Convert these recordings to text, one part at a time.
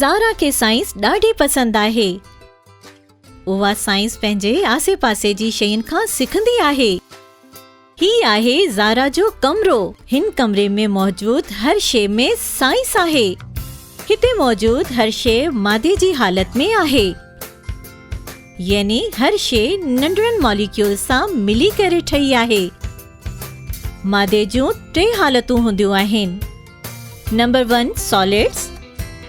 زارا کي سائنس ڏاڍي پسند آهي. اها سائنس پنهنجي آسي پاسي جي شين کان سکندي آهي. هي آهي زارا جو ڪمرو. هن ڪمري ۾ موجود هر شيء ۾ سائنس آهي. هتي موجود هر شيء مادي جي حالت ۾ آهي. يعني هر شيء ننڍڙن ماليڪيولز سان ملي ڪري ٺهي آهي. مادي جون ٽي حالتون هونديون آهن. Number one solids,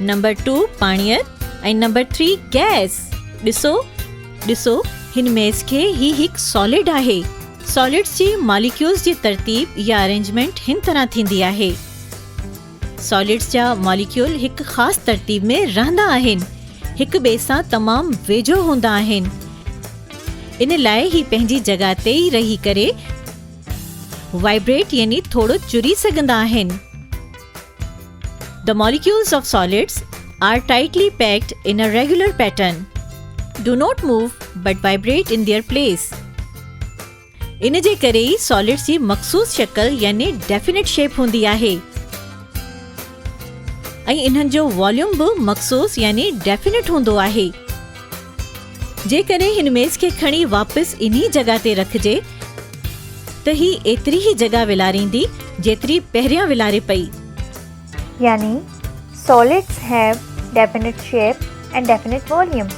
number two پاڻيت ۽ نمبر ٿري گئس. ڏسو ڏسو هن ميز کي هي هڪ سالڊ آهي. سالڊس جي ماليڪيولز جي ترتيب يا ارينجمينٽ هن طرح ٿيندي آهي. سالڊس جا ماليڪيول هڪ خاص ترتيب ۾ رهندا آهن. هڪ ٻئي سان تمام ويجهو هوندا آهن. ان لاء هي پنهنجي جڳهه تي ئي رهي ڪري وائبريٽ يعني ٿورو چري سگهندا آهن. The molecules of solids are tightly packed in a regular pattern, do not move but vibrate in their place. ان جي ڪري ئي سالڊس جي مخصوص شڪل يعني ڊيفينٽ شيپ هوندي آهي ۽ انهن جو واليوم به مخصوص يعني ڊيفينٽ هوندو آهي. جيڪڏهن هن ميز کي کڻي واپس انهي جڳهه تي رکجي ته هي ايتري ئي جڳهه ولاريندي جيتري پهريان ولاري پئي. يعني Solids have definite shape and definite volume.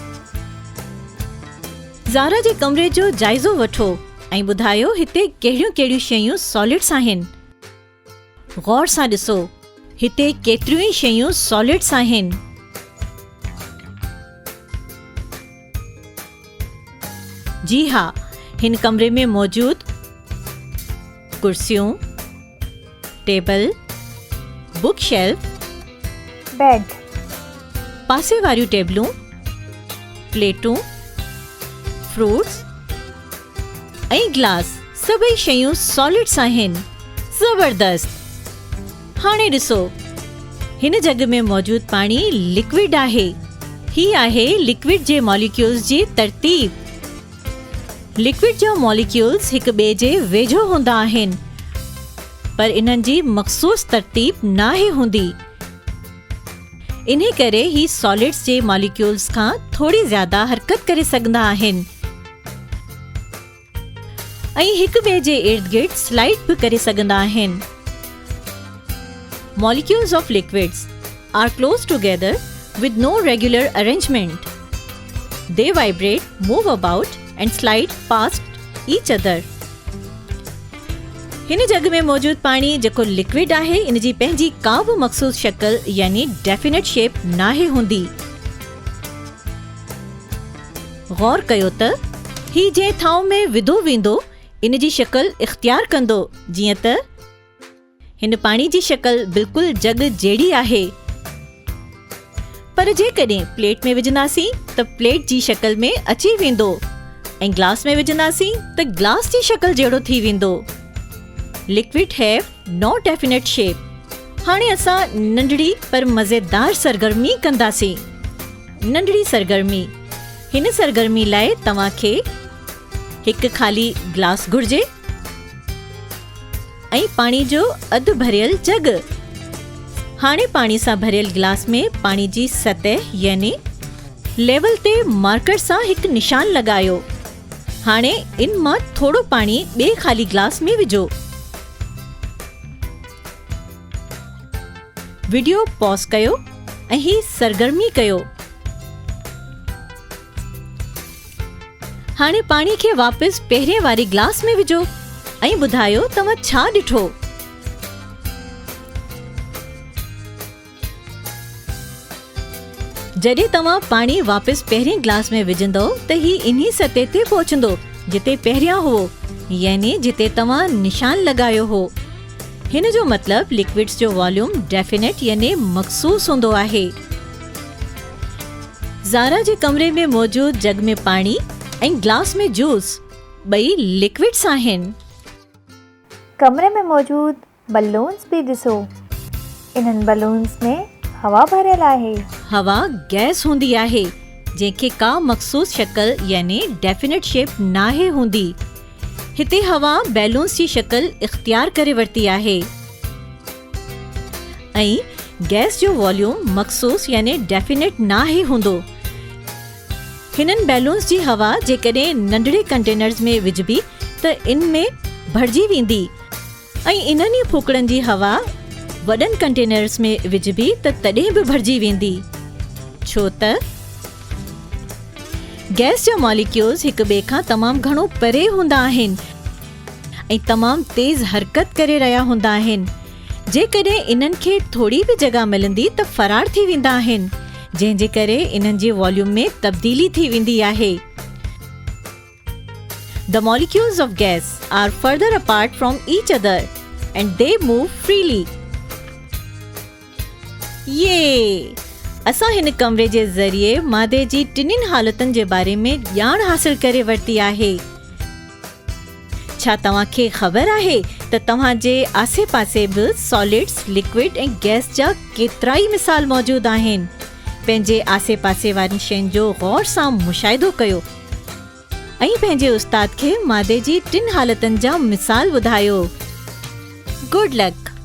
Zara جي ڪمري جو جائزو وٺو ۽ ٻڌايو هتي ڪهڙيون ڪهڙيون شيون سالڊس آهن. غور سان ڏسو، هتي ڪيتريون ئي شيون سالڊس آهن. جي ها، هن ڪمري ۾ موجود ڪرسيون، ٽيبل، بڪ شيلف، بيڊ، پاسي واريون ٽيبلون، پليٽون، فروٽس ۽ گلاس سڀئي شيون سالڊس آهن. زبردست! هاڻي ڏسو، هن جڳ ۾ موجود پاڻي لڪوئڊ آهي. هي آهي لڪوئڊ جي ماليڪيولز جي ترتيب. لڪوئڊ جا ماليڪيولز هڪ ٻئي جي ويجهو هوندا آهن، پر انهن جي مخصوص ترتيب ناهي هوندي. انهي ڪري هي سالڊس جي ماليڪيولز کان ٿوري زياده حرڪت ڪري سگهندا آهن ۽ هڪ ٻئي جي ارد گرد سلائيڊ به ڪري سگهندا آهن. Molecules of liquids are close together with no regular arrangement. They vibrate, move about and slide past each other. هن جڳ ۾ موجود پاڻي جيڪو لڪوئڊ آهي ان جي پنهنجي ڪا به مخصوص شڪل يعني ڊيفينٽ شيپ ناهي هوندي. غور ڪيو ته هي جنهن ٿانو ۾ وڌو ويندو ان جي شڪل اختيار ڪندو جيئن ته. هن پاڻي جي شڪل بلڪل جڳ جهڙي آهي. پر جيڪڏهن پليٽ ۾ وجهنداسين ته پليٽ جي شڪل ۾ اچي ويندو ۽ گلاس ۾ وجهنداسين ته گلاس جي شڪل جهڙو ٿي ويندو. Liquid have no definite shape. هاڻي اسان ننڍڙي پر مزيدار سرگرمي ڪنداسين. ننڍڙي سرگرمي. هن سرگرمي لاء توهان کي هڪ خالي گلاس گهرجي. ۽ پاڻي جو اڌ ڀريل جڳ. هاڻي پاڻي سان ڀريل گلاس ۾ پاڻي جي سطح يعني ليول تي مارڪر سان هڪ نشان لڳايو. هاڻي ان مان ٿورو پاڻي ٻئي خالي گلاس ۾ وجهو. وڊيو پاز ڪيو ۽ هي سرگرمي ڪيو. هاڻي پاڻي کي واپس پهرين واري گلاس ۾ وجهو ۽ ٻڌايو توهان ڇا ڏٺو. جڏهن توهان پاڻي واپس پهرين گلاس ۾ وجهندؤ ته هي انهي سطح تي پهچندو جتي پهريان هئو يعني جتي توهان نشان لڳايو هو. هن جو مطلب لڪوئڊس جو واليوم ڊيفينٽ يعني مخصوص هوندو آهي. زارا جي ڪمري ۾ موجود جڳ ۾ پاڻي ۽ گلاس ۾ جوس ٻئي لڪوئڊس آهن. ڪمري ۾ موجود بلونز به ڏسو. انهن بلونز ۾ هوا ڀريل آهي. هوا گئس هوندي آهي جنهن کي ڪا مخصوص شڪل يعني ڊيفينٽ شيپ ناهي هوندي. هتي هوا بيلونز جي شڪل اختيار ڪري ورتي آهي. ۽ گئس جو واليوم مخصوص يعني ڊيفينٽ ناهي هوندو. هنن بيلونز جي هوا جيڪڏهن ننڍڙي ڪنٽينرز ۾ وجهبي ته ان ۾ ڀرجي ويندي ۽ انهن ئي ڦوڪڻن جي هوا وڏن ڪنٽينرز ۾ وجهبي ته تڏهن به ڀرجي ويندي ڇو ته گئس جا ماليڪيولز هڪ ٻئي کان تمام گهڻو پري هوندا آهن ۽ تمام تيز حرڪت ڪري رهيا هوندا آهن. جيڪڏهن انهن کي ٿوري به جڳهه ملندي ته فرار ٿي ويندا آهن، جنهن جي ڪري انهن جي واليوم ۾ تبديلي ٿي ويندي آهي. The molecules of gas are further apart from each other and they move freely. يي! اسان هن ڪمري جي ذريعي مادي جي ٽنهين حالتن جي باري ۾ ڄاڻ حاصل ڪري ورتي آهي. ڇا توهان کي خبر آهي ته توهان جي آسي پاسي به سالڊس، لڪوئڊ ۽ گئس جا ڪيترائي مثال موجود آهن؟ پنهنجي آسي پاسي وارين شين جو غور سان مشاهدو ڪيو ۽ پنهنجي استاد کي مادي جي ٽن حالتن جا مثال ٻڌايو. Good luck!